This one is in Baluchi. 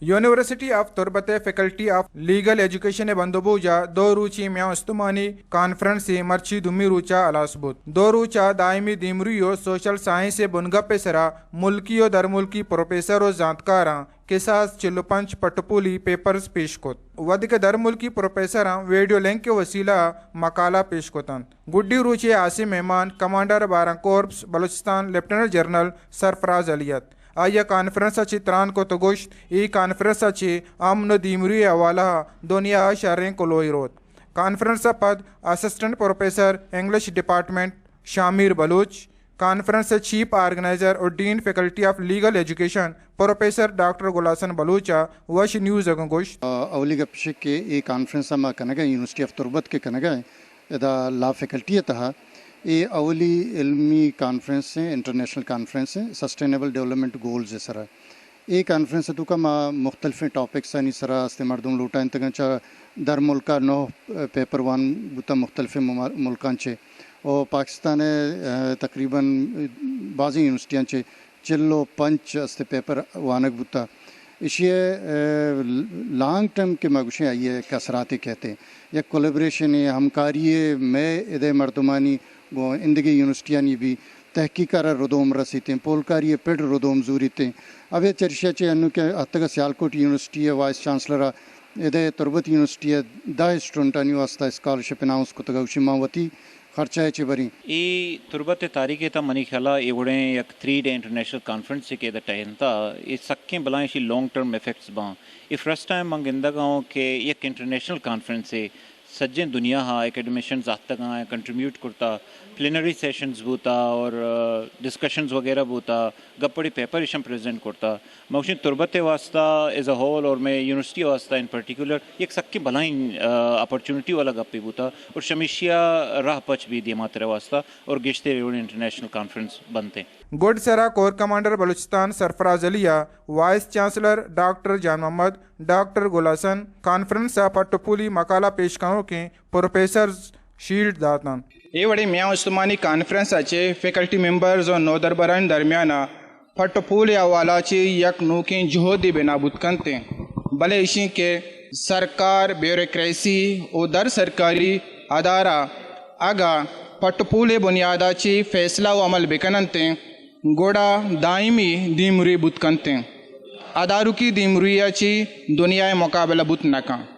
یونیورسٹی آف تربت ءِ فیکلٹی آف لیگل ایجوکیشن ءِ بندوبوج ءَ دو روچی میان استمانی کانفرنس ءِ مرچی دومی روچ ءَ ہلاس بوت۔ دو روچ ءَ دائمی دیمروئی ءُ سوشل سائنس ءِ بنگپ ءِ سرا ملکی ءُ درملکی پروفیسر ءُ زانتکاراں کساس چل ءُ پنچ پٹ ءُ پولی پیپرز پیش کت۔ وھدے کہ درملکی پروفیسراں ویڈیو لنک ءِ وسیلہ ءَ مقالہ پیش کت انت۔ گڈی روچ ءِ ہاسیں مہمان کمانڈر بارہ کورپس بلوچستان لیفٹیننٹ جنرل سرفراز علی ات۔ آئی ءَ کانفرنس ءَ چہ تران کت ءُ گوشت، اے کانفرنس ءَ چہ امن ءُ دیمروئی ءِ حوالہ ءَ دنیا ءَ شریں کلوہے روت۔ کانفرنس ءَ پد assistant professor English department Shamir Baloch, conference ءِ چیف آرگنائزر ءُ dean faculty of legal education professor doctor Gul Hasan Baloch ءَ وش نیوز ءَ گوں گوشت۔ آ، اولی گپ ایش کہ اے کانفرنس ءَ ما کنگ ءَ ایں، یونیورسٹی آف تربت کہ کنگ ءَ ایں، ادا لا فیکلٹی ءِ تہا اے اولی علمی کانفرنس ایں، انٹرنیشنل کانفرنس ایں، سسٹینیبل ڈیولپمنٹ گولز ءِ سرا۔ اے کانفرنس ءِ توکا ما مختلفیں ٹاپکسانی سرا است مردم لوٹائینتگاں، چہ در ملکا نو پیپر وان بوتاں مختلفیں مما-، ملکاں چہ، و پاکستان ءِ، آ، تقریباً بازیں یونیورسٹیاں چہ چل و پنچ است پیپر وانگ بوتا۔ ایشی ءِ، آ، لانگ ٹرم کہ ما گوشیں آئی ءِ یک اثراتے کہتے، یک کولیبریشن ءِ، ہمکاری ءِ، مئے ادے مردمانی گوں اندگہ یونیورسٹیانی بی تحقیق ءَ را ردوم رسیتیں، پولکاری ءِ پڑ ردوم زوریتیں۔ ابید چریشی ءَ چہ انوں کہ اتکگ سیالکوٹ یونیورسٹی ءِ وائس چانسلر ءَ ادے تربت یونیورسٹی ءِ دہ اسٹوڈنٹانی واسطہ اسکالرشپ اناؤنس کتگ، اوشی ما وتی خرچہ ءَ چہ بریں۔ اے تربت ءِ تاریخ ءِ تہا منی خیال ءَ اے وڑیں یک تھری ڈے انٹرنیشنل کانفرنس کہ ادا ٹہینتا، اے سکیں بلائیں ایشی لانگ ٹرم ایفیکٹس باں۔ اے فرسٹ ٹائم من گندگ ءَ اوں کہ یک انٹرنیشنل کانفرنس ءِ سجیں دنیا ءَ اکیڈمیشنز آتکگاں، کنٹریبیوٹ کرتا، پلینری سیشنز بوتا اور، آ، ڈسکشنز وغیرہ بوتا، گپ اڑے پیپر ایشاں پریزنٹ کرتا۔ من گوشیں تربت ءِ واسطہ ایز اے ہول اور مئے یونیورسٹی ءِ واسطہ ان پرٹیکولر یک سکیں بلائیں، آ، اپرچونٹی والا گپے بوتا اور شمیشی ءَ راہ پچ بی دیماتر ءِ واسطہ اور گیشتر اے وڑیں انٹرنیشنل کانفرنس بنتیں۔ گڈسرا کور کمانڈر بلوچستان سرفراز علی ءَ وائس چانسلر ڈاکٹر جان محمد، ڈاکٹر گل حسن، کانفرنس ءِ پٹ ءُ پولی مقالہ پیش کنوکیں پروفیسرز شیلڈ دات انت۔ اے وڑیں میان استمانی کانفرنس ءَ چہ فیکلٹی ممبرز ءُ نودربرانی درمیان ءَ پٹ ءُ پول ءِ حوالہ ءَ چہ یک نوکیں جہدے بنا بوت کنت، بلے ایشی کہ سرکار، بیوروکریسی ءُ در سرکاری ادارہ اگاں پٹ ءُ پول ءِ بنیاد ءَ چہ فیصلہ ءُ عمل بکننت، گڑا دائمی دیمروئی بوت کنت۔ ادارکی دیمروئی ءَ چہ دنیا ءِ مقابلہ بوت نہ کنت۔